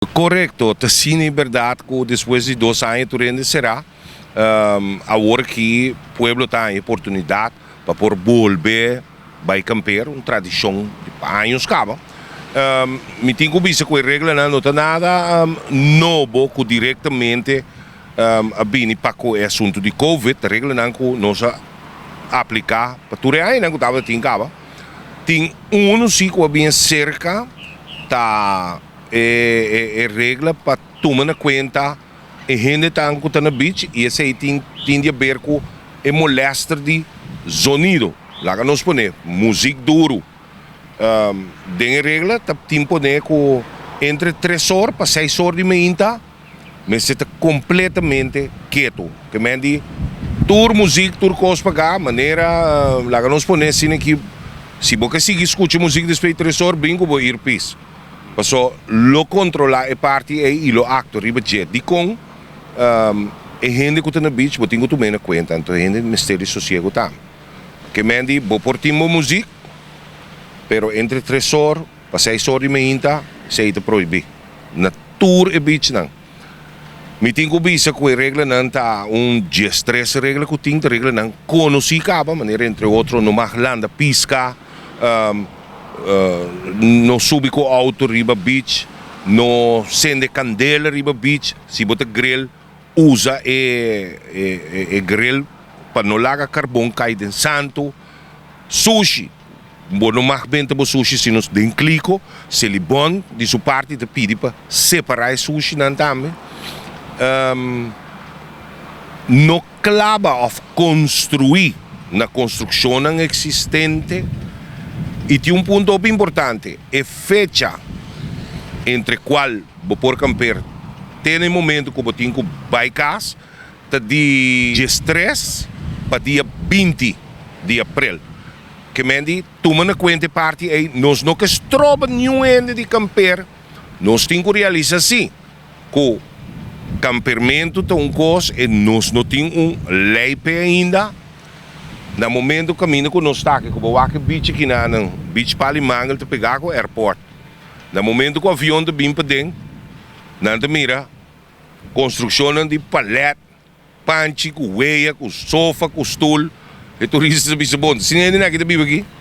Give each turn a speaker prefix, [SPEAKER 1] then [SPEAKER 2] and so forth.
[SPEAKER 1] Korekto, ta asina e bèrdat ku despues di 2 aña tur hende será, awor ku pueblo ta e oportunidat pa por bolbe bai kamper, un tradishon di aña kaba. Mi tin ku bisa ku e reglanan no ta nada nobo ku direktamente a bini pa e asuntu di COVID, reglanan ku nos a apliká pa tur aña ku tabatin kaba. Tin un si ku bin serka ta e regla pa tuma na kuenta e hende tan ku ta na beach i esei tin di haber ku e molèster di zonido. Laga nos pone muzik duru. Den regla ta tin pone ku entre 3 or pa 6 or di mainta mester ta kompletamente ketu. Ke men di tur muzik, tur kos paga, manera laga nos pone asina ku si bo ke sigui skucha muzik despues di 3 or, bin ku bo earpiece. Paso lo kontrolá e parti ei i lo aktua riba dje. Dikon e hende ku ta na beach bo tin ku tuma na kuenta, anto hende mester di sosiego tambe. Ke men di bo por tin bo muzik, pero entre 3 or pa 6 or di mainta, esei ta prohibí. Na tur e beach nan. Mi tin ku bisa ku e reglanan ta un 13 regla ku tin, reglanan konosí kaba, manera entre otro no mag landa piska, no subi ku outo riba beach, no sende kandela riba beach, si bo ta grill, usa e grill pa no laga karbon kai den santu, sushi, bo no mag benta bo sushi sino den kliko, Selibon di su parti ta pidi pa separá e sushi nan tambe. No klaba òf konstruí na konstrukshonnan eksistente i tin un punto hopi importante, e fecha entre kual bo por kamper te na e momento ku bo tin ku bai kas ta di 13 pa dia 20 di aprel. Ke men di tuma na kuenta e parti ei, nos no ke stroba niun hende di kamper, nos tin ku realisá si ku kampermentu ta un kos i nos no tin un lei p'e ainda. Na momento kaminda ku nos ta aki ku bo wak e beach akinan, Beach Pal'i Mangel ta pegá ku airport. Na momento ku avion ta bin paden, nan ta mira konstrukshonnan di palet, panchi ku wea, ku sofa, ku stul. E turista ta bisa, bon, sin hende aki ta biba aki.